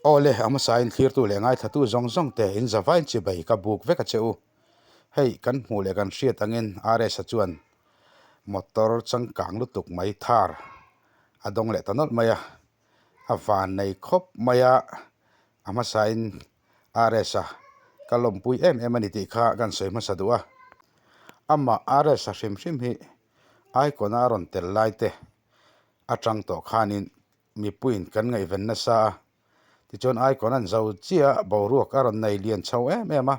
Aw le, a hmasain thlirtu leh ngaithlatu zawng zawng te in zavain chibai ka buk vek a che u. Hei, kan hmuh leh kan hriat angin RS-a chuan motor changkang lutuk mai thar a dawng leh ta nawlh mai a. A van nei khawp mai a, a hmasain RS-a ka lawmpui em em a ni tih kha kan sawi hmasa duh a. Amah RS-a hrim hrim hi icon-a a rawn tel lai te atang tawh khanin mipuiin kan ngaihven nasa a, tichuan icon an zo chiah a, boruak a rawn nei lian chho em em a,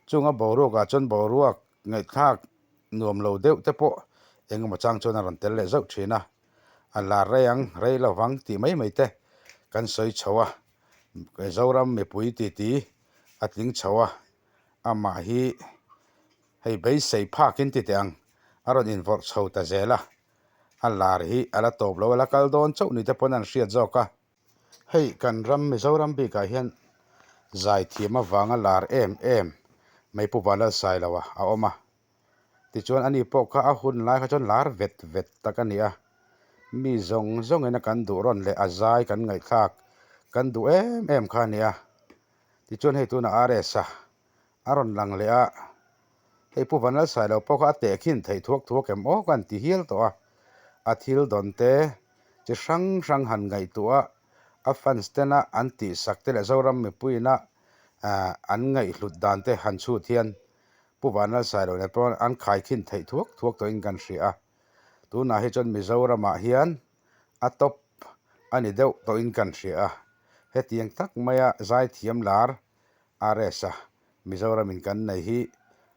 chunga boruakah chuan boruak ngaihthlak nuam lo deuh te pawh engemaw chang chuan a rawn tel leh zauh thin a, a lar rei ang rei lo vang tih mai mai te kan sawi chho a, Zoram mipui titi a tling chho a, amah hi hei beisei phakin ti teh ang a rawn invawrh chho ta zel a. A lar hi a la tawp lo, a la kal dawn chauh ni te pawn an hriat zawk a. Hei kan ram Mizoram bikah hian zaithiam avanga lar em em mai Pu Vanlalsailoa a awm a. Tichuan ani pawh kha a hun lai kha chuan lar vet vet tak a ni a. Mi zawng zawngin a kan duh rawn leh a zai kan ngaihthlak kan duh em em kha a ni a. Tichuan hei tunah RS-a a rawn lang leh a, hei Pu Vanlalsailo pawh kha a tehkhin theih thuak thuak em aw ka han ti hial tawh a, a thil dawn te chi hrang hrang han ngaihtuah a, a fans tena an tihsak te leh Zoram mipuiina an ngaihhlut dan te han chhut hian Pu Vanlalsailo nen pawh an khaikhin theih thuak thuak tawhin kan hria a, tunah hi chuan Mizoramah hian a top a ni deuh tawhin kan hria a, hetiang tak maia zaithiam lar RS-a Mizoramin kan nei hi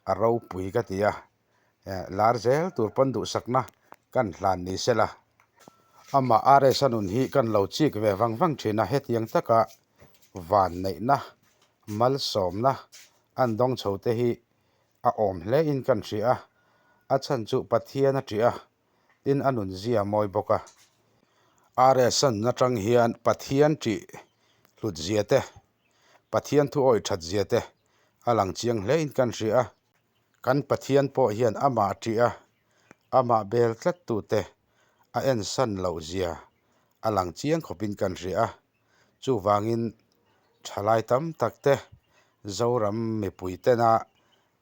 a ropui ka ti a, lar zel tur pawn duhsakna kan hlan ni sela. Amah RS-a nun hi kan lo chik ve vang vang thin a, hetiang taka vanneihna, malsawmna an dawng chho te hi a awm hle in kan hria a, a chhan chu Pathian a ṭih a, tin a nun zia mawi bawk a. RS-a nun atang hian Pathian ṭih hlut zia te Pathian thu awih that zia te a lang chiang hle in kan hria a, kan Pathian pawh hian amah ṭih a, amah bel tlat tu te a ensan loh zia a lang chiang khawp in kan hria a, chuvangin thalai tam tak te Zoram mipui tena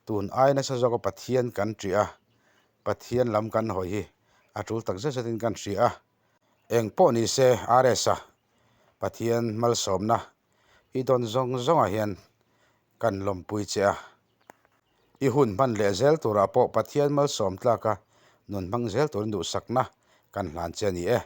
tun ai nasa zawka Pathian kan ṭih a, Pathian lam kan hawi hi a tul tak zet zet in kan hria a, eng pawh ni se RS-a Pathian malsawmna i dawn zawng zawngah hian kan lawmpui che a. I hun hman leh zel turah pawh Pathian malsawm tlaka nun hmang zel turin duhsakna kan hlan che a ni e.